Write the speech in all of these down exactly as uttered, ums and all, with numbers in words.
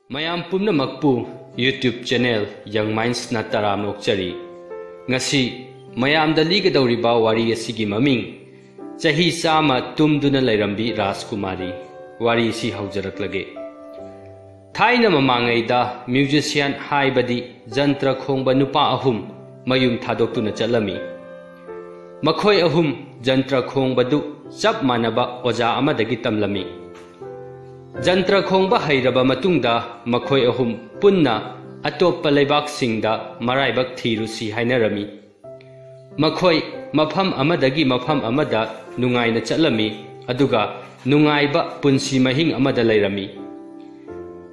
ꯃꯌꯥꯝ ꯄꯨꯝꯅꯃꯛꯄꯨ YouTube channel Young Mindsꯅ ꯇꯔꯥꯝꯅ ꯑꯣꯛꯆꯔꯤ꯫ ꯉꯁꯤ ꯃꯌꯥꯝꯗ ꯂꯤꯒꯗꯧꯔꯤꯕ ꯋꯥꯔꯤ ꯑꯁꯤꯒꯤ ꯃꯃꯤꯡ ꯆꯍꯤ ꯆꯥꯝꯃ ꯇꯨꯝꯗꯨꯅ ꯂꯩꯔꯝꯕꯤ ꯔꯥꯖꯀꯨꯃꯥꯔꯤ꯫ ꯋꯥꯔꯤꯁꯤ ꯍꯧꯖꯔꯛꯂꯒꯦ꯫ ꯊꯥꯏꯅ ꯃꯃꯥꯡꯉꯩꯗ musician ꯍꯥꯏꯕꯗꯤ ꯖꯟꯇ꯭ꯔ ꯈꯣꯡꯕ ꯅꯨꯄꯥ ꯑꯍꯨꯝ ꯃꯌꯨꯝ ꯊꯥꯗꯣꯛꯇꯨꯅ ꯆꯠꯂꯝꯃꯤ꯫ ꯃꯈꯣꯏ ꯑꯍꯨꯝ ꯖꯟꯇ꯭ꯔ ꯈꯣꯡꯕꯗꯨ ꯆꯞ ꯃꯥꯟꯅꯕ ꯑꯣꯖꯥ ꯑꯃꯗꯒꯤ ꯇꯝꯂꯝꯃꯤ꯫ ꯖꯟꯇ꯭ꯔ ꯈꯣꯡꯕ ꯍꯩꯔꯕ ꯃꯇꯨꯡꯗ ꯃꯈꯣꯏ ꯑꯍꯨꯝ ꯄꯨꯟꯅ ꯑꯇꯣꯞꯄ ꯂꯩꯕꯥꯛꯁꯤꯡꯗ ꯃꯔꯥꯏꯕꯛ ꯊꯤꯔꯨꯁꯤ ꯍꯥꯏꯅꯔꯝꯃꯤ꯫ ꯃꯈꯣꯏ ꯃꯐꯝ ꯑꯃꯗꯒꯤ ꯃꯐꯝ ꯑꯃꯗ ꯅꯨꯡꯉꯥꯏꯅ ꯆꯠꯂꯝꯃꯤ, ꯑꯗꯨꯒ ꯅꯨꯡꯉꯥꯏꯕ ꯄꯨꯟꯁꯤ ꯃꯍꯤꯡ ꯑꯃꯗ ꯂꯩꯔꯝꯃꯤ꯫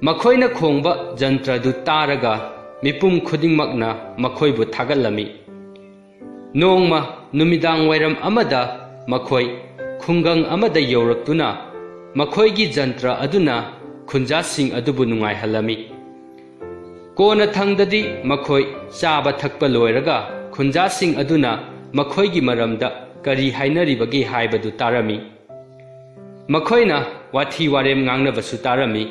ꯃꯈꯣꯏꯅ ꯈꯣꯡꯕ ꯖꯟꯇ꯭ꯔꯗꯨ ꯇꯥꯔꯒ ꯃꯤꯄꯨꯝ ꯈꯨꯗꯤꯡꯃꯛꯅ ꯃꯈꯣꯏꯕꯨ ꯊꯥꯒꯠꯂꯝꯃꯤ꯫ ꯅꯣꯡꯃ ꯅꯨꯃꯤꯗꯥꯡ ꯋꯥꯏꯔꯝ ꯑꯃꯗ ꯃꯈꯣꯏ ꯈꯨꯡꯒꯪ ꯑꯃꯗ ꯌꯧꯔꯛꯇꯨꯅ ꯃꯈꯣꯏꯒꯤ ꯖꯟꯇ꯭ꯔ ꯑꯗꯨꯅ ꯈꯨꯟꯖꯥꯁꯤꯡ ꯑꯗꯨꯕꯨ ꯅꯨꯡꯉꯥꯏꯍꯜꯂꯝꯃꯤ꯫ ꯀꯣꯟꯅ ꯊꯪꯗꯗꯤ ꯃꯈꯣꯏ ꯆꯥꯕ ꯊꯛꯄ ꯂꯣꯏꯔꯒ ꯈꯨꯟꯖꯥꯁꯤꯡ ꯑꯗꯨꯅ ꯃꯈꯣꯏꯒꯤ ꯃꯔꯝꯗ ꯀꯔꯤ ꯍꯥꯏꯅꯔꯤꯕꯒꯦ ꯍꯥꯏꯕꯗꯨ ꯇꯥꯔꯝꯃꯤ꯫ ꯃꯈꯣꯏꯅ ꯋꯥꯊꯤ ꯋꯥꯔꯦꯝ ꯉꯥꯡꯅꯕꯁꯨ ꯇꯥꯔꯝꯃꯤ꯫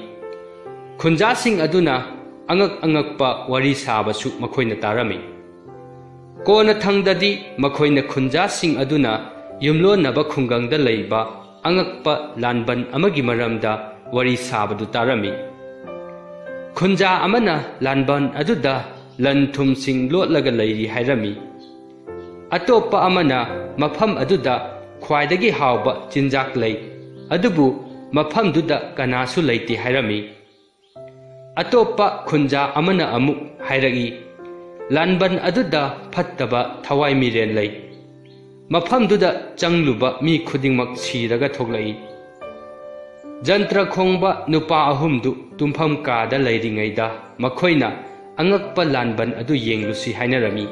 ꯈꯨꯟꯖꯥꯁꯤꯡ ꯑꯗꯨꯅ ꯑꯉꯛ ꯑꯉꯛꯄ ꯋꯥꯔꯤ ꯁꯥꯕꯁꯨ ꯃꯈꯣꯏꯅ ꯇꯥꯔꯝꯃꯤ꯫ ꯀꯣꯟꯅ ꯊꯪꯗꯗꯤ ꯃꯈꯣꯏꯅ ꯈꯨꯟꯖꯥꯁꯤꯡ ꯑꯗꯨꯅ ꯌꯨꯝꯂꯣꯟꯅꯕ ꯈꯨꯡꯒꯪꯗ ꯂꯩꯕ ꯑꯉꯛꯄ ꯂꯥꯟꯕꯟ ꯑꯃꯒꯤ ꯃꯔꯝꯗ ꯋꯥꯔꯤ ꯁꯥꯕꯗꯨ ꯇꯥꯔꯝꯃꯤ꯫ ꯈꯨꯟꯖꯥ ꯑꯃꯅ ꯂꯥꯟꯕꯟ ꯑꯗꯨꯗ ꯂꯟ ꯊꯨꯝꯁꯤꯡ ꯂꯣꯠꯂꯒ ꯂꯩꯔꯤ ꯍꯥꯏꯔꯝꯃꯤ꯫ ꯑꯇꯣꯞꯄ ꯑꯃꯅ ꯃꯐꯝ ꯑꯗꯨꯗ ꯈ꯭ꯋꯥꯏꯗꯒꯤ ꯍꯥꯎꯕ ꯆꯤꯟꯖꯥꯛ ꯂꯩ, ꯑꯗꯨꯕꯨ ꯃꯐꯝꯗꯨꯗ ꯀꯅꯥꯁꯨ ꯂꯩꯇꯦ ꯍꯥꯏꯔꯝꯃꯤ꯫ ꯑꯇꯣꯞꯄ ꯈꯨꯟꯖꯥ ꯑꯃꯅ ꯑꯃꯨꯛ ꯍꯥꯏꯔꯛꯏ, ꯂꯥꯟꯕꯟ ꯑꯗꯨꯗ ꯐꯠꯇꯕ ꯊꯋꯥꯏ ꯃꯤꯔꯦꯟ ꯂꯩ꯫ ꯃꯐꯝꯗꯨꯗ ꯆꯪꯂꯨꯕ ꯃꯤ ꯈꯨꯗꯤꯡꯃꯛ ꯁꯤꯔꯒ ꯊꯣꯛꯂꯛꯏ꯫ ꯖꯟꯇ꯭ꯔ ꯈꯣꯡꯕ ꯅꯨꯄꯥ ꯑꯍꯨꯝꯗꯨ ꯇꯨꯝꯐꯝ ꯀꯥꯗ ꯂꯩꯔꯤꯉꯩꯗ ꯃꯈꯣꯏꯅ ꯑꯉꯛꯄ ꯂꯥꯟꯕꯟ ꯑꯗꯨ ꯌꯦꯡꯂꯨꯁꯤ ꯍꯥꯏꯅꯔꯝꯃꯤ꯫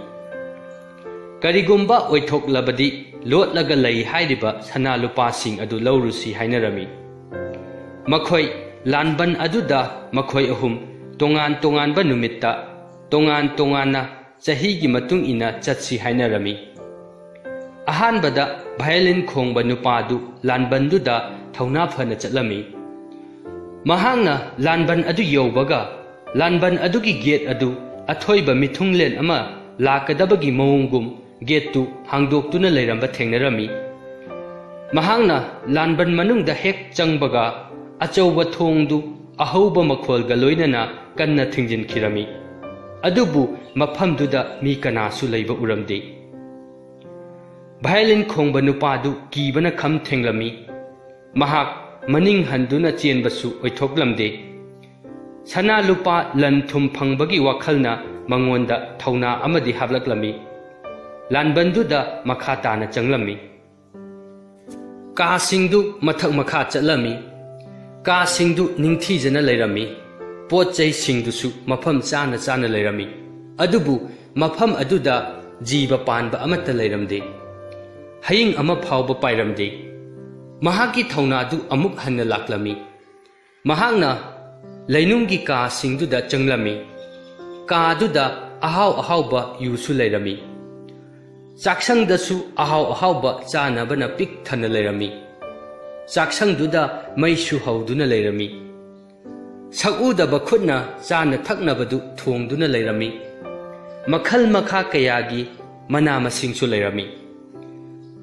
ꯀꯔꯤꯒꯨꯝꯕ ꯑꯣꯏꯊꯣꯛꯂꯕꯗꯤ ꯂꯣꯠꯂꯒ ꯂꯩ ꯍꯥꯏꯔꯤꯕ ꯁꯅꯥ ꯂꯨꯄꯥꯁꯤꯡ ꯑꯗꯨ ꯂꯧꯔꯨꯁꯤ ꯍꯥꯏꯅꯔꯝꯃꯤ꯫ ꯃꯈꯣꯏ ꯂꯥꯟꯕꯟ ꯑꯗꯨꯗ ꯃꯈꯣꯏ ꯑꯍꯨꯝ ꯇꯣꯉꯥꯟ ꯇꯣꯉꯥꯟꯕ ꯅꯨꯃꯤꯠꯇ ꯇꯣꯉꯥꯟ ꯇꯣꯉꯥꯟꯅ ꯆꯍꯤꯒꯤ ꯃꯇꯨꯡ ꯏꯟꯅ ꯆꯠꯁꯤ ꯍꯥꯏꯅꯔꯝꯃꯤ꯫ ꯑꯍꯥꯟꯕꯗ violin ꯈꯣꯡꯕ ꯅꯨꯄꯥꯗꯨ ꯂꯥꯟꯕꯟꯗꯨꯗ ꯊꯧꯅꯥ ꯐꯅ ꯆꯠꯂꯝꯃꯤ꯫ ꯃꯍꯥꯛꯅ ꯂꯥꯟꯕꯟ ꯑꯗꯨ ꯌꯧꯕꯒ, ꯂꯥꯟꯕꯟ ꯑꯗꯨꯒꯤ ꯒꯦꯠ ꯑꯗꯨ ꯑꯊꯣꯏꯕ ꯃꯤꯊꯨꯡꯂꯦꯟ ꯑꯃ ꯂꯥꯛꯀꯗꯕꯒꯤ ꯃꯑꯣꯡꯒꯨꯝ ꯒꯦꯠꯇꯨ ꯍꯥꯡꯗꯣꯛꯇꯨꯅ ꯂꯩꯔꯝꯕ ꯊꯦꯡꯅꯔꯝꯃꯤ꯫ ꯃꯍꯥꯛꯅ ꯂꯥꯟꯕꯟ ꯃꯅꯨꯡꯗ ꯍꯦꯛ ꯆꯪꯕꯒ, ꯑꯆꯧꯕ ꯊꯣꯡꯗꯨ ꯑꯍꯧꯕ ꯃꯈꯣꯜꯒ ꯂꯣꯏꯅꯅ ꯀꯟꯅ ꯊꯤꯡꯖꯤꯟꯈꯤꯔꯝꯃꯤ꯫ ꯑꯗꯨꯕꯨ ꯃꯐꯝꯗꯨꯗ ꯃꯤ ꯀꯅꯥꯁꯨ ꯂꯩꯕ ꯎꯔꯝꯗꯦ꯫ ꯚꯥꯌꯣꯂꯤꯟ ꯈꯣꯡꯕ ꯅꯨꯄꯥꯗꯨ ꯀꯤꯕꯅ ꯈꯝ ꯊꯦꯡꯂꯝꯃꯤ꯫ ꯃꯍꯥꯛ ꯃꯅꯤꯡ ꯍꯟꯗꯨꯅ ꯆꯦꯟꯕꯁꯨ ꯑꯣꯏꯊꯣꯛꯂꯝꯗꯦ꯫ ꯁꯅꯥ ꯂꯨꯄꯥ ꯂꯟ ꯊꯨꯝ ꯐꯪꯕꯒꯤ ꯋꯥꯈꯜꯅ ꯃꯉꯣꯟꯗ ꯊꯧꯅꯥ ꯑꯃꯗꯤ ꯍꯥꯞꯂꯛꯂꯝꯃꯤ꯫ ꯂꯥꯟꯕꯟꯗꯨꯗ ꯃꯈꯥ ꯇꯥꯅ ꯆꯪꯂꯝꯃꯤ꯫ ꯀꯥꯁꯤꯡꯗꯨ ꯃꯊꯛ ꯃꯈꯥ ꯆꯠꯂꯝꯃꯤ꯫ ꯀꯥꯁꯤꯡꯗꯨ ꯅꯤꯡꯊꯤꯖꯅ ꯂꯩꯔꯝꯃꯤ꯫ ꯄꯣꯠ ꯆꯩꯁꯤꯡꯗꯨꯁꯨ ꯃꯐꯝ ꯆꯥꯅ ꯆꯥꯅ ꯂꯩꯔꯝꯃꯤ꯫ ꯑꯗꯨꯕꯨ ꯃꯐꯝ ꯑꯗꯨꯗ ꯖꯤꯕ ꯄꯥꯟꯕ ꯑꯃꯠꯇ ꯂꯩꯔꯝꯗꯦ꯫ ꯍꯌꯤꯡ ꯑꯃ ꯐꯥꯎꯕ ꯄꯥꯏꯔꯝꯗꯦ꯫ ꯃꯍꯥꯛꯀꯤ ꯊꯧꯅꯥꯗꯨ ꯑꯃꯨꯛ ꯍꯟꯅ ꯂꯥꯛꯂꯝꯃꯤ꯫ ꯃꯍꯥꯛꯅ ꯂꯩꯅꯨꯡꯒꯤ ꯀꯥꯁꯤꯡꯗꯨꯗ ꯆꯪꯂꯝꯃꯤ꯫ ꯀꯥꯗꯨꯗ ꯑꯍꯥꯎ ꯑꯍꯥꯎꯕ ꯌꯨꯁꯨ ꯂꯩꯔꯝꯃꯤ꯫ ꯆꯥꯛꯁꯪꯗꯁꯨ ꯑꯍꯥꯎ ꯑꯍꯥꯎꯕ ꯆꯥꯅꯕꯅ ꯄꯤꯛ ꯊꯟꯅ ꯂꯩꯔꯝꯃꯤ꯫ ꯆꯥꯛꯁꯪꯗꯨꯗ ꯃꯩꯁꯨ ꯍꯧꯗꯨꯅ ꯂꯩꯔꯝꯃꯤ꯫ ꯁꯛꯎꯗꯕ ꯈꯨꯠꯅ ꯆꯥꯅ ꯊꯛꯅꯕꯗꯨ ꯊꯣꯡꯗꯨꯅ ꯂꯩꯔꯝꯃꯤ꯫ ꯃꯈꯜ ꯃꯈꯥ ꯀꯌꯥꯒꯤ ꯃꯅꯥ ꯃꯁꯤꯡꯁꯨ ꯂꯩꯔꯝꯃꯤ꯫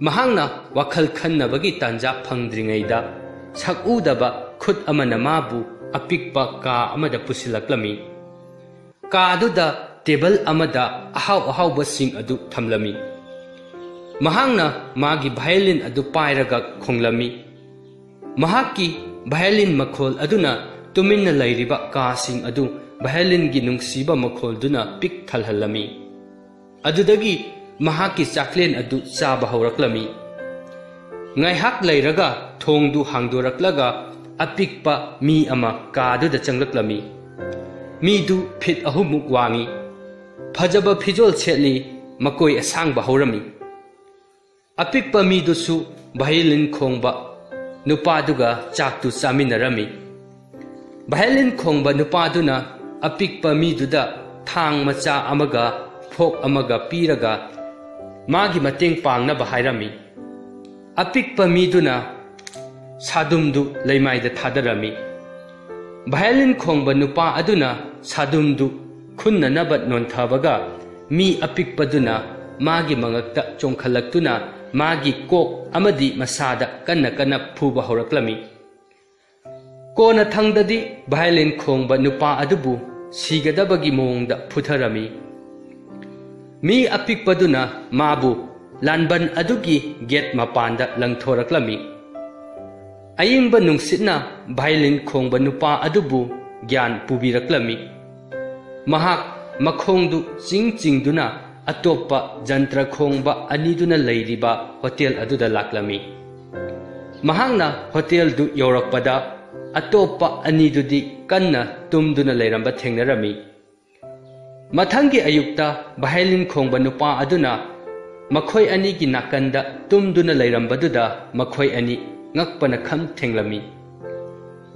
ꯃꯍꯥꯛꯅ ꯋꯥꯈꯜ ꯈꯟꯅꯕꯒꯤ ꯇꯥꯟꯖꯥ ꯐꯪꯗ꯭ꯔꯤꯉꯩꯗ, ꯁꯛꯎꯗꯕ ꯈꯨꯠ ꯑꯃꯅ ꯃꯥꯕꯨ ꯑꯄꯤꯛꯄ ꯀꯥ ꯑꯃꯗ ꯄꯨꯁꯤꯜꯂꯛꯂꯝꯃꯤ꯫ ꯀꯥꯗꯨꯗ ꯇꯦꯕꯜ ꯑꯃꯗ ꯑꯍꯥꯎ ꯑꯍꯥꯎꯕꯁꯤꯡ ꯑꯗꯨ ꯊꯝꯂꯝꯃꯤ꯫ ꯃꯍꯥꯛꯅ ꯃꯥꯒꯤ ꯚꯥꯌꯣꯂꯤꯟ ꯑꯗꯨ ꯄꯥꯏꯔꯒ ꯈꯣꯡꯂꯝꯃꯤ꯫ ꯃꯍꯥꯛꯀꯤ ꯚꯥꯌꯣꯂꯤꯟ ꯃꯈꯣꯜ ꯑꯗꯨꯅ ꯇꯨꯃꯤꯟꯅ ꯂꯩꯔꯤꯕ ꯀꯥꯁꯤꯡ ꯑꯗꯨ ꯚꯥꯌꯣꯂꯤꯟꯒꯤ ꯅꯨꯡꯁꯤꯕ ꯃꯈꯣꯜꯗꯨꯅ ꯄꯤꯛ ꯊꯜꯍꯜꯂꯝꯃꯤ꯫ ꯑꯗꯨꯗꯒꯤ ꯃꯍꯥꯛꯀꯤ ꯆꯥꯛꯂꯦꯟ ꯑꯗꯨ ꯆꯥꯕ ꯍꯧꯔꯛꯂꯝꯃꯤ꯫ ꯉꯥꯏꯍꯥꯛ ꯂꯩꯔꯒ ꯊꯣꯡꯗꯨ ꯍꯥꯡꯗꯣꯔꯛꯂꯒ ꯑꯄꯤꯛꯄ ꯃꯤ ꯑꯃ ꯀꯥꯗꯨꯗ ꯆꯪꯂꯛꯂꯝꯃꯤ꯫ ꯃꯤꯗꯨ ꯐꯤꯠ ꯑꯍꯨꯝꯃꯨꯛ ꯋꯥꯡꯏ꯫ ꯐꯖꯕ ꯐꯤꯖꯣꯜ ꯁꯦꯠꯂꯤ꯫ ꯃꯀꯣꯏ ꯑꯁꯥꯡꯕ ꯍꯧꯔꯝꯃꯤ꯫ ꯑꯄꯤꯛꯄ ꯃꯤꯗꯨꯁꯨ ꯚꯥꯌꯣꯂꯤꯟ ꯈꯣꯡꯕ ꯅꯨꯄꯥꯗꯨꯒ ꯆꯥꯛꯇꯨ ꯆꯥꯃꯤꯟꯅꯔꯝꯃꯤ꯫ ꯚꯥꯌꯣꯂꯤꯟ ꯈꯣꯡꯕ ꯅꯨꯄꯥꯗꯨꯅ ꯑꯄꯤꯛꯄ ꯃꯤꯗꯨꯗ ꯊꯥꯡ ꯃꯆꯥ ꯑꯃꯒ ꯐꯣꯛ ꯑꯃꯒ ꯄꯤꯔꯒ ꯃꯥꯒꯤ ꯃꯇꯦꯡ ꯄꯥꯡꯅꯕ ꯍꯥꯏꯔꯝꯃꯤ꯫ ꯑꯄꯤꯛꯄ ꯃꯤꯗꯨꯅ ꯁꯥꯗꯨꯝꯗꯨ ꯂꯩꯃꯥꯏꯗ ꯊꯥꯗꯔꯝꯃꯤ꯫ ꯚꯥꯌꯣꯂꯤꯟ ꯈꯣꯡꯕ ꯅꯨꯄꯥ ꯑꯗꯨꯅ ꯁꯥꯗꯨꯝꯗꯨ ꯈꯨꯟꯅꯅꯕ ꯅꯣꯟꯊꯕꯒ, ꯃꯤ ꯑꯄꯤꯛꯄꯗꯨꯅ ꯃꯥꯒꯤ ꯃꯉꯛꯇ ꯆꯣꯡꯈꯠꯂꯛꯇꯨꯅ ꯃꯥꯒꯤ ꯀꯣꯛ ꯑꯃꯗꯤ ꯃꯁꯥꯗ ꯀꯟꯅ ꯀꯟꯅ ꯐꯨꯕ ꯍꯧꯔꯛꯂꯝꯃꯤ꯫ ꯀꯣꯟꯅꯊꯪꯗꯗꯤ ꯚꯥꯌꯣꯂꯤꯟ ꯈꯣꯡꯕ ꯅꯨꯄꯥ ꯑꯗꯨꯕꯨ ꯁꯤꯒꯗꯕꯒꯤ ꯃꯑꯣꯡꯗ ꯐꯨꯊꯔꯝꯃꯤ꯫ ꯃꯤ ꯑꯄꯤꯛꯄꯗꯨꯅ ꯃꯥꯕꯨ ꯂꯥꯟꯕꯟ ꯑꯗꯨꯒꯤ ꯒꯦꯠ ꯃꯄꯥꯟꯗ ꯂꯪꯊꯣꯔꯛꯂꯝꯃꯤ꯫ ꯑꯏꯪꯕ ꯅꯨꯡꯁꯤꯠꯅ ꯚꯥꯌꯣꯂꯤꯟ ꯈꯣꯡꯕ ꯅꯨꯄꯥ ꯑꯗꯨꯕꯨ ꯒ꯭ꯌꯥꯟ ꯄꯨꯕꯤꯔꯛꯂꯝꯃꯤ꯫ ꯃꯍꯥꯛ ꯃꯈꯣꯡꯗꯨ ꯆꯤꯡ ꯆꯤꯡꯗꯨꯅ ꯑꯇꯣꯞꯄ ꯖꯟꯇ꯭ꯔ ꯈꯣꯡꯕ ꯑꯅꯤꯗꯨꯅ ꯂꯩꯔꯤꯕ ꯍꯣꯇꯦꯜ ꯑꯗꯨꯗ ꯂꯥꯛꯂꯝꯃꯤ꯫ ꯃꯍꯥꯛꯅ ꯍꯣꯇꯦꯜꯗꯨ ꯌꯧꯔꯛꯄꯗ ꯑꯇꯣꯞꯄ ꯑꯅꯤꯗꯨꯗꯤ ꯀꯟꯅ ꯇꯨꯝꯗꯨꯅ ꯂꯩꯔꯝꯕ ꯊꯦꯡꯅꯔꯝꯃꯤ꯫ ꯃꯊꯪꯒꯤ ꯑꯌꯨꯛꯇ ꯚꯥꯌꯣꯂꯤꯟ ꯈꯣꯡꯕ ꯅꯨꯄꯥ ꯑꯗꯨꯅ ꯃꯈꯣꯏ ꯑꯅꯤꯒꯤ ꯅꯥꯀꯟꯗ ꯇꯨꯝꯗꯨꯅ ꯂꯩꯔꯝꯕꯗꯨꯗ ꯃꯈꯣꯏ ꯑꯅꯤ ꯉꯛꯄꯅ ꯈꯝ ꯊꯦꯡꯂꯝꯃꯤ꯫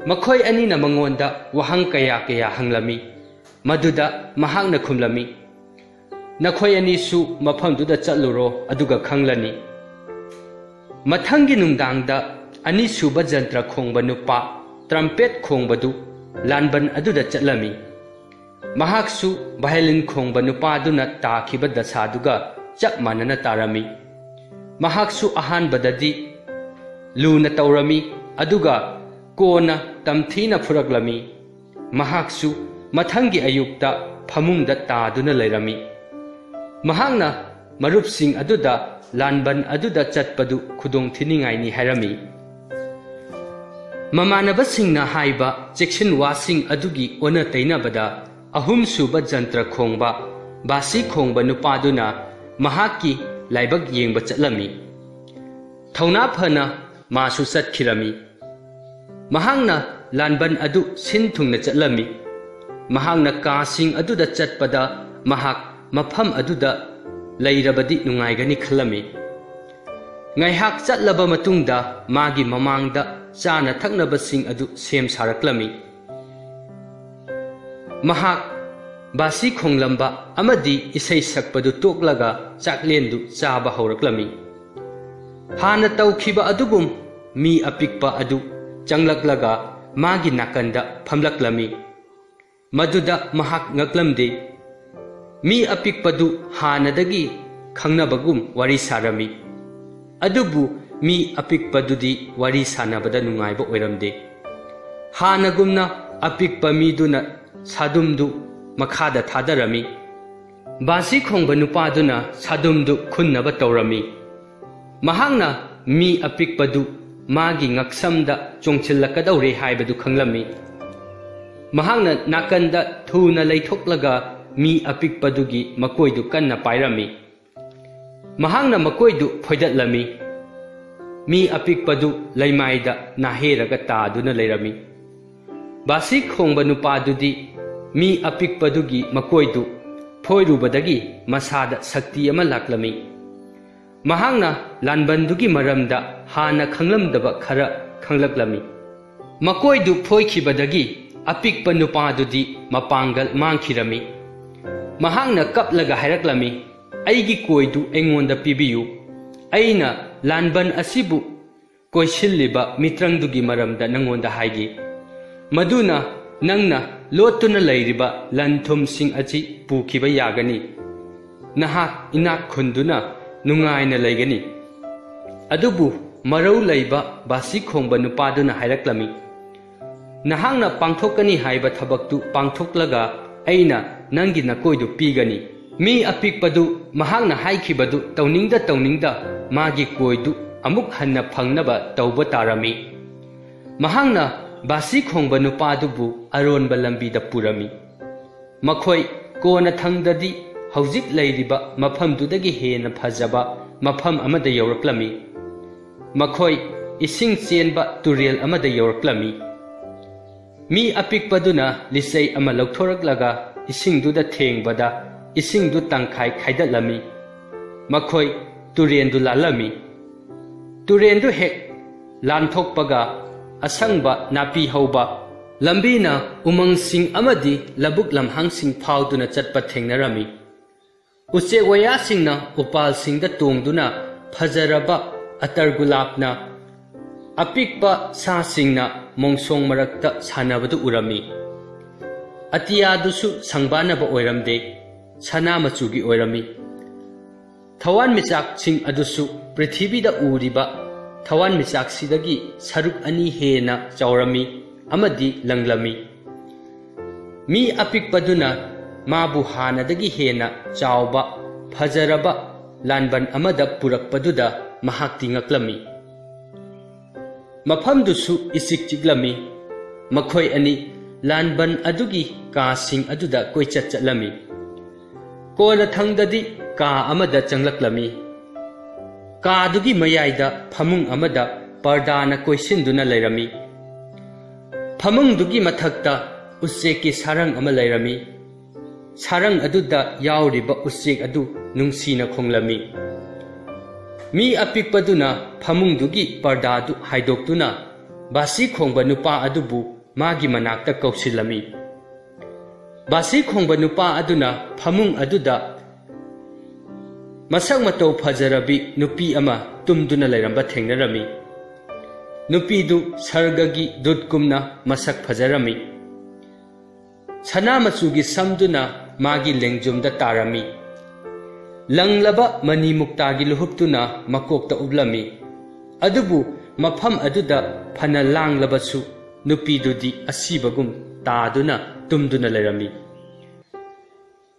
ꯃꯈꯣꯏ ꯑꯅꯤꯅ ꯃꯉꯣꯟꯗ ꯋꯥꯍꯪ ꯀꯌꯥ ꯀꯌꯥ ꯍꯪꯂꯝꯃꯤ꯫ ꯃꯗꯨꯗ ꯃꯍꯥꯛꯅ ꯈꯨꯝꯂꯝꯃꯤ, "ꯅꯈꯣꯏ ꯑꯅꯤꯁꯨ ꯃꯐꯝꯗꯨꯗ ꯆꯠꯂꯨꯔꯣ, ꯑꯗꯨꯒ ꯈꯪꯂꯅꯤ꯫" ꯃꯊꯪꯒꯤ ꯅꯨꯡꯗꯥꯡꯗ ꯑꯅꯤꯁꯨꯕ ꯖꯟꯇ꯭ꯔ ꯈꯣꯡꯕ ꯅꯨꯄꯥ ꯇ꯭ꯔꯝꯄꯦꯠ ꯈꯣꯡꯕꯗꯨ ꯂꯥꯟꯕꯟ ꯑꯗꯨꯗ ꯆꯠꯂꯝꯃꯤ꯫ ꯃꯍꯥꯛꯁꯨ ꯚꯥꯌꯣꯂꯤꯟ ꯈꯣꯡꯕ ꯅꯨꯄꯥꯗꯨꯅ ꯇꯥꯈꯤꯕ ꯗꯁꯥꯗꯨꯒ ꯆꯞ ꯃꯥꯟꯅꯅ ꯇꯥꯔꯝꯃꯤ꯫ ꯃꯍꯥꯛꯁꯨ ꯑꯍꯥꯟꯕꯗꯗꯤ ꯂꯨꯅ ꯇꯧꯔꯝꯃꯤ, ꯑꯗꯨꯒ ꯀꯣꯟꯅ ꯇꯝꯊꯤꯅ ꯐꯨꯔꯛꯂꯝꯃꯤ꯫ ꯃꯍꯥꯛꯁꯨ ꯃꯊꯪꯒꯤ ꯑꯌꯨꯛꯇ ꯐꯃꯨꯡꯗ ꯇꯥꯗꯨꯅ ꯂꯩꯔꯝꯃꯤ꯫ ꯃꯍꯥꯛꯅ ꯃꯔꯨꯞꯁꯤꯡ ꯑꯗꯨꯗ ꯂꯥꯟꯕꯟ ꯑꯗꯨꯗ ꯆꯠꯄꯗꯨ ꯈꯨꯗꯣꯡ ꯊꯤꯅꯤꯡꯉꯥꯏꯅꯤ ꯍꯥꯏꯔꯝꯃꯤ꯫ ꯃꯃꯥꯟꯅꯕꯁꯤꯡꯅ ꯍꯥꯏꯕ ꯆꯦꯛꯁꯤꯟꯋꯥꯁꯤꯡ ꯑꯗꯨꯒꯤ ꯑꯣꯟꯅ ꯇꯩꯅꯕꯗ, ꯑꯍꯨꯝꯁꯨꯕ ꯖꯟꯇ꯭ꯔ ꯈꯣꯡꯕ ꯕꯥꯁꯤ ꯈꯣꯡꯕ ꯅꯨꯄꯥꯗꯨꯅ ꯃꯍꯥꯛꯀꯤ ꯂꯥꯏꯕꯛ ꯌꯦꯡꯕ ꯆꯠꯂꯝꯃꯤ꯫ ꯊꯧꯅꯥ ꯐꯅ ꯃꯥꯁꯨ ꯆꯠꯈꯤꯔꯝꯃꯤ꯫ ꯃꯍꯥꯛꯅ ꯂꯥꯟꯕꯟ ꯑꯗꯨ ꯁꯤꯟ ꯊꯨꯡꯅ ꯆꯠꯂꯝꯃꯤ꯫ ꯃꯍꯥꯛꯅ ꯀꯥꯁꯤꯡ ꯑꯗꯨꯗ ꯆꯠꯄꯗ ꯃꯍꯥꯛ ꯃꯐꯝ ꯑꯗꯨꯗ ꯂꯩꯔꯕꯗꯤ ꯅꯨꯡꯉꯥꯏꯒꯅꯤ ꯈꯜꯂꯝꯃꯤ꯫ ꯉꯥꯏꯍꯥꯛ ꯆꯠꯂꯕ ꯃꯇꯨꯡꯗ ꯃꯥꯒꯤ ꯃꯃꯥꯡꯗ ꯆꯥꯅ ꯊꯛꯅꯕꯁꯤꯡ ꯑꯗꯨ ꯁꯦꯝ ꯁꯥꯔꯛꯂꯝꯃꯤ꯫ ꯃꯍꯥꯛ ꯕꯥꯁꯤ ꯈꯣꯡꯂꯝꯕ ꯑꯃꯗꯤ ꯏꯁꯩ ꯁꯛꯄꯗꯨ ꯇꯣꯛꯂꯒ ꯆꯥꯛꯂꯦꯟꯗꯨ ꯆꯥꯕ ꯍꯧꯔꯛꯂꯝꯃꯤ꯫ ꯍꯥꯟꯅ ꯇꯧꯈꯤꯕ ꯑꯗꯨꯒꯨꯝ ꯃꯤ ꯑꯄꯤꯛꯄ ꯑꯗꯨ ꯆꯪꯂꯛꯂꯒ ꯃꯥꯒꯤ ꯅꯥꯀꯟꯗ ꯐꯝꯂꯛꯂꯝꯃꯤ꯫ ꯃꯗꯨꯗ ꯃꯍꯥꯛ ꯉꯛꯂꯝꯗꯦ꯫ ꯃꯤ ꯑꯄꯤꯛꯄꯗꯨ ꯍꯥꯟꯅꯗꯒꯤ ꯈꯪꯅꯕꯒꯨꯝ ꯋꯥꯔꯤ ꯁꯥꯔꯝꯃꯤ꯫ ꯑꯗꯨꯕꯨ ꯃꯤ ꯑꯄꯤꯛꯄꯗꯨꯗꯤ ꯋꯥꯔꯤ ꯁꯥꯟꯅꯕꯗ ꯅꯨꯡꯉꯥꯏꯕ ꯑꯣꯏꯔꯝꯗꯦ꯫ ꯍꯥꯟꯅꯒꯨꯝꯅ ꯑꯄꯤꯛꯄ ꯃꯤꯗꯨꯅ ꯁꯥꯗꯨꯝꯗꯨ ꯃꯈꯥꯗ ꯊꯥꯗꯔꯝꯃꯤ꯫ ꯕꯥꯁꯤ ꯈꯣꯡꯕ ꯅꯨꯄꯥꯗꯨꯅ ꯁꯥꯗꯨꯝꯗꯨ ꯈꯨꯟꯅꯕ ꯇꯧꯔꯝꯃꯤ꯫ ꯃꯍꯥꯛꯅ ꯃꯤ ꯑꯄꯤꯛꯄꯗꯨ ꯃꯥꯒꯤ ꯉꯛꯁꯝꯗ ꯆꯣꯡꯁꯤꯜꯂꯛꯀꯗꯧꯔꯦ ꯍꯥꯏꯕꯗꯨ ꯈꯪꯂꯝꯃꯤ꯫ ꯃꯍꯥꯛꯅ ꯅꯥꯀꯟꯗ ꯊꯨꯅ ꯂꯩꯊꯣꯛꯂꯒ ꯃꯤ ꯑꯄꯤꯛꯄꯗꯨꯒꯤ ꯃꯀꯣꯏꯗꯨ ꯀꯟꯅ ꯄꯥꯏꯔꯝꯃꯤ꯫ ꯃꯍꯥꯛꯅ ꯃꯀꯣꯏꯗꯨ ꯐꯣꯏꯗꯠꯂꯝꯃꯤ꯫ ꯃꯤ ꯑꯄꯤꯛꯄꯗꯨ ꯂꯩꯃꯥꯏꯗ ꯅꯥꯍꯦꯔꯒ ꯇꯥꯗꯨꯅ ꯂꯩꯔꯝꯃꯤ꯫ ꯕꯥꯁꯤ ꯈꯣꯡꯕ ꯅꯨꯄꯥꯗꯨꯗꯤ ꯃꯤ ꯑꯄꯤꯛꯄꯗꯨꯒꯤ ꯃꯀꯣꯏꯗꯨ ꯐꯣꯏꯔꯨꯕꯗꯒꯤ ꯃꯁꯥꯗ ꯁꯛꯇꯤ ꯑꯃ ꯂꯥꯛꯂꯝꯃꯤ꯫ ꯃꯍꯥꯛꯅ ꯂꯥꯟꯕꯟꯗꯨꯒꯤ ꯃꯔꯝꯗ ꯍꯥꯟꯅ ꯈꯪꯂꯝꯗꯕ ꯈꯔ ꯈꯪꯂꯛꯂꯝꯃꯤ꯫ ꯃꯀꯣꯏꯗꯨ ꯐꯣꯏꯈꯤꯕꯗꯒꯤ ꯑꯄꯤꯛꯄ ꯅꯨꯄꯥꯗꯨꯗꯤ ꯃꯄꯥꯡꯒꯜ ꯃꯥꯡꯈꯤꯔꯝꯃꯤ꯫ ꯃꯍꯥꯛꯅ ꯀꯞꯂꯒ ꯍꯥꯏꯔꯛꯂꯝꯃꯤ, "ꯑꯩꯒꯤ ꯀꯣꯏꯗꯨ ꯑꯩꯉꯣꯟꯗ ꯄꯤꯕꯤꯌꯨ꯫ ꯑꯩꯅ ꯂꯥꯟꯕꯟ ꯑꯁꯤꯕꯨ ꯀꯣꯏꯁꯤꯜꯂꯤꯕ ꯃꯤꯇ꯭ꯔꯪꯗꯨꯒꯤ ꯃꯔꯝꯗ ꯅꯪꯉꯣꯟꯗ ꯍꯥꯏꯒꯦ꯫ ꯃꯗꯨꯅ ꯅꯪꯅ ꯂꯣꯠꯇꯨꯅ ꯂꯩꯔꯤꯕ ꯂꯟ ꯊꯨꯝꯁꯤꯡ ꯑꯁꯤ ꯄꯨꯈꯤꯕ ꯌꯥꯒꯅꯤ꯫ ꯅꯍꯥꯛ ꯏꯅꯥꯛ ꯈꯨꯟꯗꯨꯅ ꯅꯨꯡꯉꯥꯏꯅ ꯂꯩꯒꯅꯤ꯫" ꯑꯗꯨꯕꯨ ꯃꯔꯧ ꯂꯩꯕ ꯕꯥꯁꯤ ꯈꯣꯡꯕ ꯅꯨꯄꯥꯗꯨꯅ ꯍꯥꯏꯔꯛꯂꯝꯃꯤ, "ꯅꯍꯥꯛꯅ ꯄꯥꯡꯊꯣꯛꯀꯅꯤ ꯍꯥꯏꯕ ꯊꯕꯛꯇꯨ ꯄꯥꯡꯊꯣꯛꯂꯒ ꯑꯩꯅ ꯅꯪꯒꯤ ꯅꯀꯣꯏꯗꯨ ꯄꯤꯒꯅꯤ꯫" ꯃꯤ ꯑꯄꯤꯛꯄꯗꯨ ꯃꯍꯥꯛꯅ ꯍꯥꯏꯈꯤꯕꯗꯨ ꯇꯧꯅꯤꯡꯗ ꯇꯧꯅꯤꯡꯗ ꯃꯥꯒꯤ ꯀꯣꯏꯗꯨ ꯑꯃꯨꯛ ꯍꯟꯅ ꯐꯪꯅꯕ ꯇꯧꯕ ꯇꯥꯔꯝꯃꯤ꯫ ꯃꯍꯥꯛꯅ ꯕꯥꯁꯤ ꯈꯣꯡꯕ ꯅꯨꯄꯥꯗꯨꯕꯨ ꯑꯔꯣꯟꯕ ꯂꯝꯕꯤꯗ ꯄꯨꯔꯝꯃꯤ꯫ ꯃꯈꯣꯏ ꯀꯣꯟꯅꯊꯪꯗꯗꯤ ꯍꯧꯖꯤꯛ ꯂꯩꯔꯤꯕ ꯃꯐꯝꯗꯨꯗꯒꯤ ꯍꯦꯟꯅ ꯐꯖꯕ ꯃꯐꯝ ꯑꯃꯗ ꯌꯧꯔꯛꯂꯝꯃꯤ꯫ ꯃꯈꯣꯏ ꯏꯁꯤꯡ ꯆꯦꯟꯕ ꯇꯨꯔꯦꯜ ꯑꯃꯗ ꯌꯧꯔꯛꯂꯝꯃꯤ꯫ ꯃꯤ ꯑꯄꯤꯛꯄꯗꯨꯅ ꯂꯤꯆꯩ ꯑꯃ ꯂꯧꯊꯣꯔꯛꯂꯒ ꯏꯁꯤꯡꯗꯨꯗ ꯊꯦꯡꯕꯗ ꯏꯁꯤꯡꯗꯨ ꯇꯪꯈꯥꯏ ꯈꯥꯏꯗꯠꯂꯝꯃꯤ꯫ ꯃꯈꯣꯏ ꯇꯨꯔꯦꯟꯗꯨ ꯂꯥꯜꯂꯝꯃꯤ꯫ ꯇꯨꯔꯦꯟꯗꯨ ꯍꯦꯛ ꯂꯥꯟꯊꯣꯛꯄꯒ ꯑꯁꯪꯕ ꯅꯥꯄꯤ ꯍꯧꯕ ꯂꯝꯕꯤꯅ ꯎꯃꯪꯁꯤꯡ ꯑꯃꯗꯤ ꯂꯧꯕꯨꯛ ꯂꯝꯍꯥꯡꯁꯤꯡ ꯐꯥꯎꯗꯨꯅ ꯆꯠꯄ ꯊꯦꯡꯅꯔꯝꯃꯤ꯫ ꯎꯆꯦꯛ ꯋꯥꯌꯥꯁꯤꯡꯅ ꯎꯄꯥꯜꯁꯤꯡꯗ ꯇꯣꯡꯗꯨꯅ ꯐꯖꯔꯕ ꯑꯇꯔ ꯒꯨꯂꯥꯞꯅ, ꯑꯄꯤꯛꯄ ꯁꯥꯁꯤꯡꯅ ꯃꯣꯡꯁꯣꯡ ꯃꯔꯛꯇ ꯁꯥꯟꯅꯕꯗꯨ ꯎꯔꯝꯃꯤ꯫ ꯑꯇꯤꯌꯥꯗꯨꯁꯨ ꯁꯪꯕꯥꯅꯕ ꯑꯣꯏꯔꯝꯗꯦ, ꯁꯅꯥ ꯃꯆꯨꯒꯤ ꯑꯣꯏꯔꯝꯃꯤ꯫ ꯊꯋꯥꯟꯃꯤꯆꯥꯛꯁꯤꯡ ꯑꯗꯨꯁꯨ ꯄ꯭ꯔꯤꯊꯤꯕꯤꯗ ꯎꯔꯤꯕ ꯊꯋꯥꯟꯃꯤꯆꯥꯛꯁꯤꯗꯒꯤ ꯁꯔꯨꯛ ꯑꯅꯤ ꯍꯦꯟꯅ ꯆꯥꯎꯔꯝꯃꯤ ꯑꯃꯗꯤ ꯂꯪꯂꯝꯃꯤ꯫ ꯃꯤ ꯑꯄꯤꯛꯄꯗꯨꯅ ꯃꯥꯕꯨ ꯍꯥꯟꯅꯗꯒꯤ ꯍꯦꯟꯅ ꯆꯥꯎꯕ, ꯐꯖꯔꯕ ꯂꯥꯟꯕꯟ ꯑꯃꯗ ꯄꯨꯔꯛꯄꯗꯨꯗ ꯃꯍꯥꯛꯇꯤ ꯉꯛꯂꯝꯃꯤ꯫ ꯃꯐꯝꯗꯨꯁꯨ ꯏꯆꯤꯛ ꯆꯤꯛꯂꯝꯃꯤ꯫ ꯃꯈꯣꯏ ꯑꯅꯤ ꯂꯥꯟꯕꯟ ꯑꯗꯨꯒꯤ ꯀꯥꯁꯤꯡ ꯑꯗꯨꯗ ꯀꯣꯏꯆꯠ ꯆꯠꯂꯝꯃꯤ꯫ ꯀꯣꯟꯅꯊꯪꯗꯗꯤ ꯀꯥ ꯑꯃꯗ ꯆꯪꯂꯛꯂꯝꯃꯤ꯫ ꯀꯥꯗꯨꯒꯤ ꯃꯌꯥꯏꯗ ꯐꯃꯨꯡ ꯑꯃꯗ ꯄꯔꯗꯥꯅ ꯀꯣꯏꯁꯤꯟꯗꯨꯅ ꯂꯩꯔꯝꯃꯤ꯫ ꯐꯃꯨꯡꯗꯨꯒꯤ ꯃꯊꯛꯇ ꯎꯆꯦꯛꯀꯤ ꯁꯥꯔꯪ ꯑꯃ ꯂꯩꯔꯝꯃꯤ꯫ ꯁꯥꯔꯪ ꯑꯗꯨꯗ ꯌꯥꯎꯔꯤꯕ ꯎꯆꯦꯛ ꯑꯗꯨ ꯅꯨꯡꯁꯤꯅ ꯈꯣꯡꯂꯝꯃꯤ꯫ ꯃꯤ ꯑꯄꯤꯛꯄꯗꯨꯅ ꯐꯃꯨꯡꯗꯨꯒꯤ ꯄꯔꯗꯥꯗꯨ ꯍꯥꯏꯗꯣꯛꯇꯨꯅ ꯕꯥꯁꯤ ꯈꯣꯡꯕ ꯅꯨꯄꯥ ꯑꯗꯨꯕꯨ ꯃꯥꯒꯤ ꯃꯅꯥꯛꯇ ꯀꯧꯁꯤꯜꯂꯝꯃꯤ꯫ ꯕꯥꯁꯤ ꯈꯣꯡꯕ ꯅꯨꯄꯥ ꯑꯗꯨꯅ ꯐꯃꯨꯡ ꯑꯗꯨꯗ ꯃꯁꯛ ꯃꯇꯧ ꯐꯖꯔꯕꯤ ꯅꯨꯄꯤ ꯑꯃ ꯇꯨꯝꯗꯨꯅ ꯂꯩꯔꯝꯕ ꯊꯦꯡꯅꯔꯝꯃꯤ꯫ ꯅꯨꯄꯤꯗꯨ ꯁꯔꯒꯒꯤ ꯗꯨꯠꯀꯨꯝꯅ ꯃꯁꯛ ꯐꯖꯔꯝꯃꯤ꯫ ꯁꯅꯥ ꯃꯆꯨꯒꯤ ꯁꯝꯗꯨꯅ ꯃꯥꯒꯤ ꯂꯦꯡꯖꯨꯝꯗ ꯇꯥꯔꯝꯃꯤ꯫ ꯂꯪꯂꯕ ꯃꯅꯤ ꯃꯨꯛꯇꯥꯒꯤ ꯂꯨꯍꯨꯞꯇꯨꯅ ꯃꯀꯣꯛꯇ ꯎꯞꯂꯝꯃꯤ꯫ ꯑꯗꯨꯕꯨ ꯃꯐꯝ ꯑꯗꯨꯗ ꯐꯅ ꯂꯥꯡꯂꯕꯁꯨ ꯅꯨꯄꯤꯗꯨꯗꯤ ꯑꯁꯤꯕꯒꯨꯝ ꯇꯥꯗꯨꯅ ꯇꯨꯝꯗꯨꯅ ꯂꯩꯔꯝꯃꯤ꯫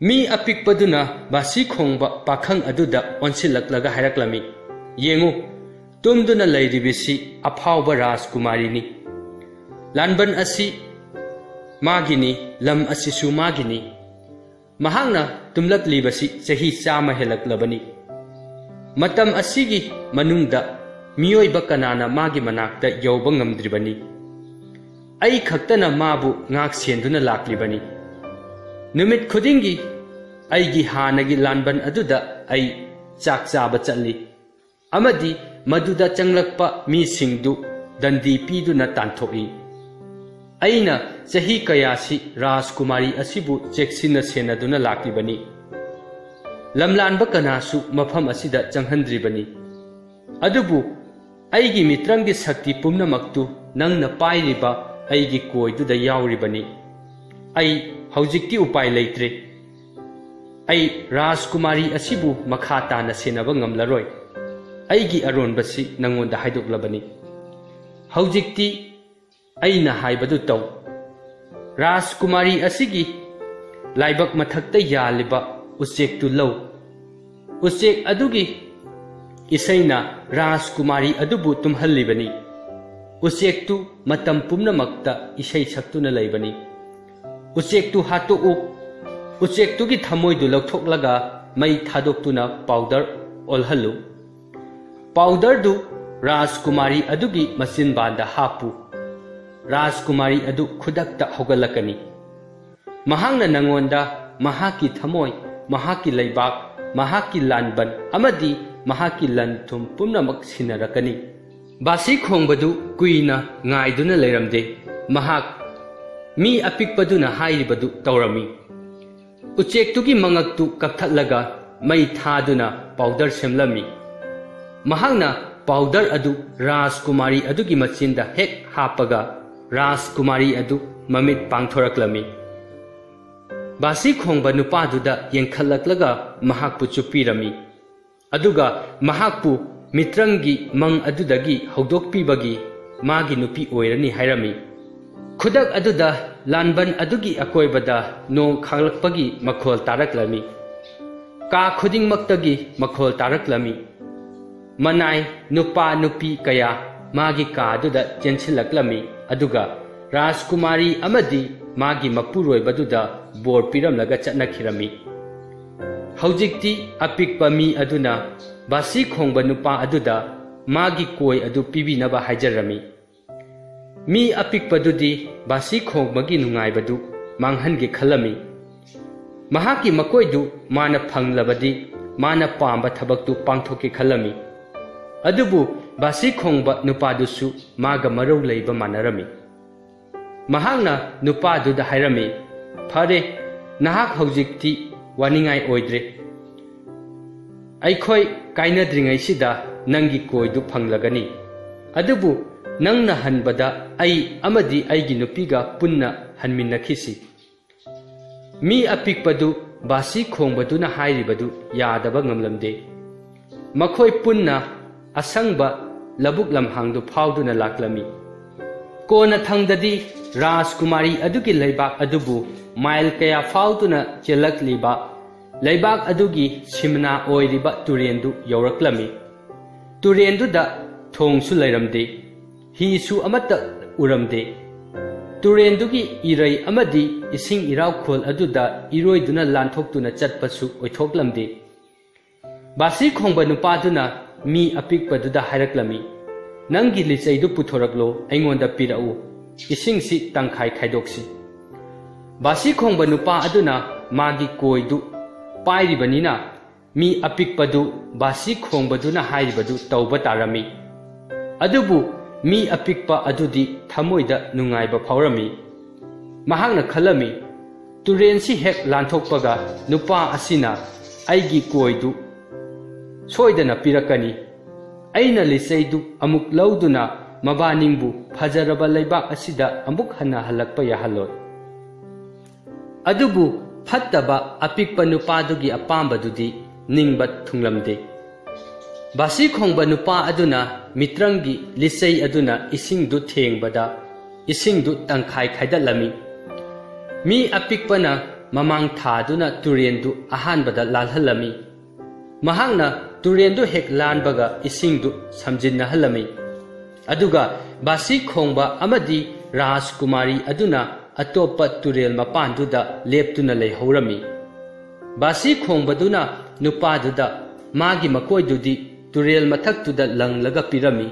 ꯃꯤ ꯑꯄꯤꯛꯄꯗꯨꯅ ꯕꯥꯁꯤ ꯈꯣꯡꯕ ꯄꯥꯈꯪ ꯑꯗꯨꯗ ꯑꯣꯟꯁꯤꯜꯂꯛꯂꯒ ꯍꯥꯏꯔꯛꯂꯝꯃꯤ, "ꯌꯦꯡꯉꯨ, ꯇꯨꯝꯗꯨꯅ ꯂꯩꯔꯤꯕꯁꯤ ꯑꯐꯥꯎꯕ ꯔꯥꯖꯀꯨꯃꯥꯔꯤꯅꯤ꯫ ꯂꯥꯟꯕꯟ ꯑꯁꯤ ꯃꯥꯒꯤꯅꯤ, ꯂꯝ ꯑꯁꯤꯁꯨ ꯃꯥꯒꯤꯅꯤ꯫ ꯃꯍꯥꯛꯅ ꯇꯨꯝꯂꯛꯂꯤꯕꯁꯤ ꯆꯍꯤ ꯆꯥꯝꯃ ꯍꯦꯜꯂꯛꯂꯕꯅꯤ꯫ ꯃꯇꯝ ꯑꯁꯤꯒꯤ ꯃꯅꯨꯡꯗ ꯃꯤꯑꯣꯏꯕ ꯀꯅꯥꯅ ꯃꯥꯒꯤ ꯃꯅꯥꯛꯇ ꯌꯧꯕ ꯉꯝꯗ꯭ꯔꯤꯕꯅꯤ꯫ ꯑꯩ ꯈꯛꯇꯅ ꯃꯥꯕꯨ ꯉꯥꯛ ꯁꯦꯟꯗꯨꯅ ꯂꯥꯛꯂꯤꯕꯅꯤ꯫ ꯅꯨꯃꯤꯠ ꯈꯨꯗꯤꯡꯒꯤ ꯑꯩꯒꯤ ꯍꯥꯟꯅꯒꯤ ꯂꯥꯟꯕꯟ ꯑꯗꯨꯗ ꯑꯩ ꯆꯥꯛ ꯆꯥꯕ ꯆꯠꯂꯤ ꯑꯃꯗꯤ ꯃꯗꯨꯗ ꯆꯪꯂꯛꯄ ꯃꯤꯁꯤꯡꯗꯨ ꯗꯟꯗꯤ ꯄꯤꯗꯨꯅ ꯇꯥꯟꯊꯣꯛꯏ꯫ ꯑꯩꯅ ꯆꯍꯤ ꯀꯌꯥꯁꯤ ꯔꯥꯖꯀꯨꯃꯥꯔꯤ ꯑꯁꯤꯕꯨ ꯆꯦꯛꯁꯤꯟꯅ ꯁꯦꯟꯅꯗꯨꯅ ꯂꯥꯛꯂꯤꯕꯅꯤ꯫ ꯂꯝꯂꯥꯟꯕ ꯀꯅꯥꯁꯨ ꯃꯐꯝ ꯑꯁꯤꯗ ꯆꯪꯍꯟꯗ꯭ꯔꯤꯕꯅꯤ꯫ ꯑꯗꯨꯕꯨ ꯑꯩꯒꯤ ꯃꯤꯇ꯭ꯔꯪꯒꯤ ꯁꯛꯇꯤ ꯄꯨꯝꯅꯃꯛꯇꯨ ꯅꯪꯅ ꯄꯥꯏꯔꯤꯕ ꯑꯩꯒꯤ ꯀꯣꯏꯗꯨꯗ ꯌꯥꯎꯔꯤꯕꯅꯤ꯫ ꯑꯩ ꯍꯧꯖꯤꯛꯇꯤ ꯎꯄꯥꯏ ꯂꯩꯇ꯭ꯔꯦ꯫ ꯑꯩ ꯔꯥꯖꯀꯨꯃꯥꯔꯤ ꯑꯁꯤꯕꯨ ꯃꯈꯥ ꯇꯥꯅ ꯁꯦꯟꯅꯕ ꯉꯝꯂꯔꯣꯏ꯫ ꯑꯩꯒꯤ ꯑꯔꯣꯟꯕꯁꯤ ꯅꯪꯉꯣꯟꯗ ꯍꯥꯏꯗꯣꯛꯂꯕꯅꯤ꯫ ꯍꯧꯖꯤꯛꯇꯤ ꯑꯩꯅ ꯍꯥꯏꯕꯗꯨ ꯇꯧ꯫ ꯔꯥꯖꯀꯨꯃꯥꯔꯤ ꯑꯁꯤꯒꯤ ꯂꯥꯏꯕꯛ ꯃꯊꯛꯇ ꯌꯥꯜꯂꯤꯕ ꯎꯆꯦꯛꯇꯨ ꯂꯧ꯫ ꯎꯆꯦꯛ ꯑꯗꯨꯒꯤ ꯏꯁꯩꯅ ꯔꯥꯖꯀꯨꯃꯥꯔꯤ ꯑꯗꯨꯕꯨ ꯇꯨꯝꯍꯜꯂꯤꯕꯅꯤ꯫ ꯎꯆꯦꯛꯇꯨ ꯃꯇꯝ ꯄꯨꯝꯅꯃꯛꯇ ꯏꯁꯩ ꯁꯛꯇꯨꯅ ꯂꯩꯕꯅꯤ꯫ ꯎꯆꯦꯛꯇꯨ ꯍꯥꯠꯇꯣꯛꯎ꯫ ꯎꯆꯦꯛꯇꯨꯒꯤ ꯊꯃꯣꯏꯗꯨ ꯂꯧꯊꯣꯛꯂꯒ ꯃꯩ ꯊꯥꯗꯣꯛꯇꯨꯅ ꯄꯥꯎꯗꯔ ꯑꯣꯜꯍꯜꯂꯨ꯫ ꯄꯥꯎꯗꯔꯗꯨ ꯔꯥꯖꯀꯨꯃꯥꯔꯤ ꯑꯗꯨꯒꯤ ꯃꯆꯤꯟꯕꯥꯟꯗ ꯍꯥꯞꯄꯨ꯫ ꯔꯥꯖꯀꯨꯃꯥꯔꯤ ꯑꯗꯨ ꯈꯨꯗꯛꯇ ꯍꯧꯒꯠꯂꯛꯀꯅꯤ꯫ ꯃꯍꯥꯛꯅ ꯅꯉꯣꯟꯗ ꯃꯍꯥꯛꯀꯤ ꯊꯃꯣꯏ, ꯃꯍꯥꯛꯀꯤ ꯂꯩꯕꯥꯛ, ꯃꯍꯥꯛꯀꯤ ꯂꯥꯟꯕꯟ ꯑꯃꯗꯤ ꯃꯍꯥꯛꯀꯤ ꯂꯟ ꯊꯨꯝ ꯄꯨꯝꯅꯃꯛ ꯁꯤꯟꯅꯔꯛꯀꯅꯤ꯫ ꯕꯥꯁꯤ ꯈꯣꯡꯕꯗꯨ ꯀꯨꯏꯅ ꯉꯥꯏꯗꯨꯅ ꯂꯩꯔꯝꯗꯦ꯫ ꯃꯍꯥꯛ ꯃꯤ ꯑꯄꯤꯛꯄꯗꯨꯅ ꯍꯥꯏꯔꯤꯕꯗꯨ ꯇꯧꯔꯝꯃꯤ꯫ ꯎꯆꯦꯛꯇꯨꯒꯤ ꯃꯉꯛꯇꯨ ꯀꯛꯊꯠꯂꯒ ꯃꯩ ꯊꯥꯗꯨꯅ ꯄꯥꯎꯗꯔ ꯁꯦꯝꯂꯝꯃꯤ꯫ ꯃꯍꯥꯛꯅ ꯄꯥꯎꯗꯔ ꯑꯗꯨ ꯔꯥꯖꯀꯨꯃꯥꯔꯤ ꯑꯗꯨꯒꯤ ꯃꯆꯤꯟꯗ ꯍꯦꯛ ꯍꯥꯞꯄꯒ ꯔꯥꯖꯀꯨꯃꯥꯔꯤ ꯑꯗꯨ ꯃꯃꯤꯠ ꯄꯥꯡꯊꯣꯔꯛꯂꯝꯃꯤ꯫ ꯕꯥꯁꯤ ꯈꯣꯡꯕ ꯅꯨꯄꯥꯗꯨꯗ ꯌꯦꯡꯈꯠꯂꯛꯂꯒ ꯃꯍꯥꯛꯄꯨ ꯆꯨꯞꯄꯤꯔꯝꯃꯤ꯫ ꯑꯗꯨꯒ ꯃꯍꯥꯛꯄꯨ ꯃꯤꯇ꯭ꯔꯪꯒꯤ ꯃꯪ ꯑꯗꯨꯗꯒꯤ ꯍꯧꯗꯣꯛꯄꯤꯕꯒꯤ ꯃꯥꯒꯤ ꯅꯨꯄꯤ ꯑꯣꯏꯔꯅꯤ ꯍꯥꯏꯔꯝꯃꯤ꯫ ꯈꯨꯗꯛ ꯑꯗꯨꯗ ꯂꯥꯟꯕꯟ ꯑꯗꯨꯒꯤ ꯑꯀꯣꯏꯕꯗ ꯅꯣꯡ ꯈꯥꯡꯂꯛꯄꯒꯤ ꯃꯈꯣꯜ ꯇꯥꯔꯛꯂꯝꯃꯤ꯫ ꯀꯥ ꯈꯨꯗꯤꯡꯃꯛꯇꯒꯤ ꯃꯈꯣꯜ ꯇꯥꯔꯛꯂꯝꯃꯤ꯫ ꯃꯅꯥꯏ ꯅꯨꯄꯥ ꯅꯨꯄꯤ ꯀꯌꯥ ꯃꯥꯒꯤ ꯀꯥ ꯑꯗꯨꯗ ꯆꯦꯟꯁꯤꯜꯂꯛꯂꯝꯃꯤ, ꯑꯗꯨꯒ ꯔꯥꯖꯀꯨꯃꯥꯔꯤ ꯑꯃꯗꯤ ꯃꯥꯒꯤ ꯃꯄꯨꯔꯣꯏꯕꯗꯨꯗ ꯕꯣꯔ ꯄꯤꯔꯝꯂꯒ ꯆꯠꯅꯈꯤꯔꯝꯃꯤ꯫ ꯍꯧꯖꯤꯛꯇꯤ ꯑꯄꯤꯛꯄ ꯃꯤ ꯑꯗꯨꯅ ꯕꯥꯁꯤ ꯈꯣꯡꯕ ꯅꯨꯄꯥ ꯑꯗꯨꯗ ꯃꯥꯒꯤ ꯀꯣꯏ ꯑꯗꯨ ꯄꯤꯕꯤꯅꯕ ꯍꯥꯏꯖꯔꯝꯃꯤ꯫ ꯃꯤ ꯑꯄꯤꯛꯄꯗꯨꯗꯤ ꯕꯥꯁꯤ ꯈꯣꯡꯕꯒꯤ ꯅꯨꯡꯉꯥꯏꯕꯗꯨ ꯃꯥꯡꯍꯟꯒꯦ ꯈꯜꯂꯝꯃꯤ꯫ ꯃꯍꯥꯛꯀꯤ ꯃꯀꯣꯏꯗꯨ ꯃꯥꯅ ꯐꯪꯂꯕꯗꯤ ꯃꯥꯅ ꯄꯥꯝꯕ ꯊꯕꯛꯇꯨ ꯄꯥꯡꯊꯣꯛꯀꯦ ꯈꯜꯂꯝꯃꯤ꯫ ꯑꯗꯨꯕꯨ ꯕꯥꯁꯤ ꯈꯣꯡꯕ ꯅꯨꯄꯥꯗꯨꯁꯨ ꯃꯥꯒ ꯃꯔꯧ ꯂꯩꯕ ꯃꯥꯟꯅꯔꯝꯃꯤ꯫ ꯃꯍꯥꯛꯅ ꯅꯨꯄꯥꯗꯨꯗ ꯍꯥꯏꯔꯝꯃꯤ, "ꯐꯔꯦ, ꯅꯍꯥꯛ ꯍꯧꯖꯤꯛꯇꯤ ꯋꯥꯅꯤꯡꯉꯥꯏ ꯑꯣꯏꯗ꯭ꯔꯦ꯫ ꯑꯩꯈꯣꯏ ꯀꯥꯏꯅꯗ꯭ꯔꯤꯉꯩꯁꯤꯗ ꯅꯪꯒꯤ ꯀꯣꯏꯗꯨ ꯐꯪꯂꯒꯅꯤ꯫ ꯑꯗꯨꯕꯨ ꯅꯪꯅ ꯍꯟꯕꯗ ꯑꯩ ꯑꯃꯗꯤ ꯑꯩꯒꯤ ꯅꯨꯄꯤꯒ ꯄꯨꯟꯅ ꯍꯟꯃꯤꯟꯅꯈꯤꯁꯤ꯫ ꯃꯤ ꯑꯄꯤꯛꯄꯗꯨ ꯕꯥꯁꯤ ꯈꯣꯡꯕꯗꯨꯅ ꯍꯥꯏꯔꯤꯕꯗꯨ ꯌꯥꯗꯕ ꯉꯝꯂꯝꯗꯦ꯫ ꯃꯈꯣꯏ ꯄꯨꯟꯅ ꯑꯁꯪꯕ ꯂꯧꯕꯨꯛ ꯂꯝꯍꯥꯡꯗꯨ ꯐꯥꯎꯗꯨꯅ ꯂꯥꯛꯂꯝꯃꯤ꯫ ꯀꯣꯟꯅꯊꯪꯗꯗꯤ ꯔꯥꯖꯀꯨꯃꯥꯔꯤ ꯑꯗꯨꯒꯤ ꯂꯩꯕꯥꯛ ꯑꯗꯨꯕꯨ ꯃꯥꯏꯜ ꯀꯌꯥ ꯐꯥꯎꯗꯨꯅ ꯆꯦꯜꯂꯛꯂꯤꯕ ꯂꯩꯕꯥꯛ ꯑꯗꯨꯒꯤ ꯁꯤꯃꯅꯥ ꯑꯣꯏꯔꯤꯕ ꯇꯨꯔꯦꯟꯗꯨ ꯌꯧꯔꯛꯂꯝꯃꯤ꯫ ꯇꯨꯔꯦꯟꯗꯨꯗ ꯊꯣꯡꯁꯨ ꯂꯩꯔꯝꯗꯦ, ꯍꯤꯁꯨ ꯑꯃꯠꯇ ꯎꯔꯝꯗꯦ꯫ ꯇꯨꯔꯦꯟꯗꯨꯒꯤ ꯏꯔꯩ ꯑꯃꯗꯤ ꯏꯁꯤꯡ ꯏꯔꯥꯎꯈꯣꯜ ꯑꯗꯨꯗ ꯏꯔꯣꯏꯗꯨꯅ ꯂꯥꯟꯊꯣꯛꯇꯨꯅ ꯆꯠꯄꯁꯨ ꯑꯣꯏꯊꯣꯛꯂꯝꯗꯦ꯫ ꯕꯥꯁꯤ ꯈꯣꯡꯕ ꯅꯨꯄꯥꯗꯨꯅ ꯃꯤ ꯑꯄꯤꯛꯄꯗꯨꯗ ꯍꯥꯏꯔꯛꯂꯝꯃꯤ, "ꯅꯪꯒꯤ ꯂꯤꯆꯩꯗꯨ ꯄꯨꯊꯣꯔꯛꯂꯣ, ꯑꯩꯉꯣꯟꯗ ꯄꯤꯔꯛꯎ, ꯏꯁꯤꯡꯁꯤ ꯇꯪꯈꯥꯏ ꯈꯥꯏꯗꯣꯛꯁꯤ꯫" ꯕꯥꯁꯤ ꯈꯣꯡꯕ ꯅꯨꯄꯥ ꯑꯗꯨꯅ ꯃꯥꯒꯤ ꯀꯣꯏꯗꯨ ꯄꯥꯏꯔꯤꯕꯅꯤꯅ ꯃꯤ ꯑꯄꯤꯛꯄꯗꯨ ꯕꯥꯁꯤ ꯈꯣꯡꯕꯗꯨꯅ ꯍꯥꯏꯔꯤꯕꯗꯨ ꯇꯧꯕ ꯇꯥꯔꯝꯃꯤ꯫ ꯑꯗꯨꯕꯨ ꯃꯤ ꯑꯄꯤꯛꯄ ꯑꯗꯨꯗꯤ ꯊꯃꯣꯏꯗ ꯅꯨꯡꯉꯥꯏꯕ ꯐꯥꯎꯔꯝꯃꯤ꯫ ꯃꯍꯥꯛꯅ ꯈꯜꯂꯝꯃꯤ, "ꯇꯨꯔꯦꯟꯁꯤ ꯍꯦꯛ ꯂꯥꯟꯊꯣꯛꯄꯒ ꯅꯨꯄꯥ ꯑꯁꯤꯅ ꯑꯩꯒꯤ ꯀꯣꯏꯗꯨ ꯁꯣꯏꯗꯅ ꯄꯤꯔꯛꯀꯅꯤ꯫ ꯑꯩꯅ ꯂꯤꯆꯩꯗꯨ ꯑꯃꯨꯛ ꯂꯧꯗꯨꯅ ꯃꯕꯥꯅꯤꯡꯕꯨ ꯐꯖꯔꯕ ꯂꯩꯕꯥꯛ ꯑꯁꯤꯗ ꯑꯃꯨꯛ ꯍꯟꯅ ꯍꯜꯂꯛꯄ ꯌꯥꯍꯜꯂꯣꯏ꯫" ꯑꯗꯨꯕꯨ ꯐꯠꯇꯕ ꯑꯄꯤꯛꯄ ꯅꯨꯄꯥꯗꯨꯒꯤ ꯑꯄꯥꯝꯕꯗꯨꯗꯤ ꯅꯤꯡꯕ ꯊꯨꯡꯂꯝꯗꯦ꯫ ꯕꯥꯁꯤ ꯈꯣꯡꯕ ꯅꯨꯄꯥ ꯑꯗꯨꯅ ꯃꯤꯇ꯭ꯔꯪꯒꯤ ꯂꯤꯆꯩ ꯑꯗꯨꯅ ꯏꯁꯤꯡꯗꯨ ꯊꯦꯡꯕꯗ ꯏꯁꯤꯡꯗꯨ ꯇꯪꯈꯥꯏ ꯈꯥꯏꯗꯠꯂꯝꯃꯤ꯫ ꯃꯤ ꯑꯄꯤꯛꯄꯅ ꯃꯃꯥꯡ ꯊꯥꯗꯨꯅ ꯇꯨꯔꯦꯟꯗꯨ ꯑꯍꯥꯟꯕꯗ ꯂꯥꯜꯍꯜꯂꯝꯃꯤ꯫ ꯃꯍꯥꯛꯅ ꯇꯨꯔꯦꯟꯗꯨ ꯍꯦꯛ ꯂꯥꯟꯕꯒ ꯏꯁꯤꯡꯗꯨ ꯁꯝꯖꯤꯟꯅꯍꯜꯂꯝꯃꯤ꯫ ꯑꯗꯨꯒ ꯕꯥꯁꯤ ꯈꯣꯡꯕ ꯑꯃꯗꯤ ꯔꯥꯖꯀꯨꯃꯥꯔꯤ ꯑꯗꯨꯅ ꯑꯇꯣꯞꯄ ꯇꯨꯔꯦꯜ ꯃꯄꯥꯟꯗꯨꯗ ꯂꯦꯞꯇꯨꯅ ꯂꯩꯍꯧꯔꯝꯃꯤ꯫ ꯕꯥꯁꯤ ꯈꯣꯡꯕꯗꯨꯅ ꯅꯨꯄꯥꯗꯨꯗ ꯃꯥꯒꯤ ꯃꯀꯣꯏꯗꯨꯗꯤ ꯇꯨꯔꯦꯜ ꯃꯊꯛꯇꯨꯗ ꯂꯪꯂꯒ ꯄꯤꯔꯝꯃꯤ꯫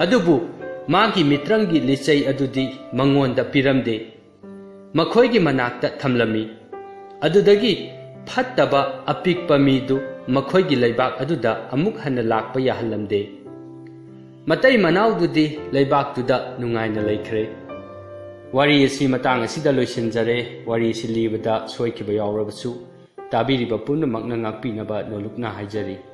ꯑꯗꯨꯕꯨ ꯃꯥꯒꯤ ꯃꯤꯇ꯭ꯔꯪꯒꯤ ꯂꯤꯆꯩ ꯑꯗꯨꯗꯤ ꯃꯉꯣꯟꯗ ꯄꯤꯔꯝꯗꯦ꯫ ꯃꯈꯣꯏꯒꯤ ꯃꯅꯥꯛꯇ ꯊꯝꯂꯝꯃꯤ꯫ ꯑꯗꯨꯗꯒꯤ ꯐꯠꯇꯕ ꯑꯄꯤꯛꯄ ꯃꯤꯗꯨ ꯃꯈꯣꯏꯒꯤ ꯂꯩꯕꯥꯛ ꯑꯗꯨꯗ ꯑꯃꯨꯛ ꯍꯟꯅ ꯂꯥꯛꯄ ꯌꯥꯍꯜꯂꯝꯗꯦ꯫ ꯃꯇꯩ ꯃꯅꯥꯎꯗꯨꯗꯤ ꯂꯩꯕꯥꯛꯇꯨꯗ ꯅꯨꯡꯉꯥꯏꯅ ꯂꯩꯈ꯭ꯔꯦ꯫ ꯋꯥꯔꯤ ꯑꯁꯤ ꯃꯇꯥꯡ ꯑꯁꯤꯗ ꯂꯣꯏꯁꯤꯟꯖꯔꯦ꯫ ꯋꯥꯔꯤ ꯑꯁꯤ ꯂꯤꯕꯗ ꯁꯣꯏꯈꯤꯕ ꯌꯥꯎꯔꯕꯁꯨ ꯇꯥꯕꯤꯔꯤꯕ ꯄꯨꯝꯅꯃꯛꯅ ꯉꯥꯛꯄꯤꯅꯕ ꯅꯣꯂꯨꯛꯅ ꯍꯥꯏꯖꯔꯤ꯫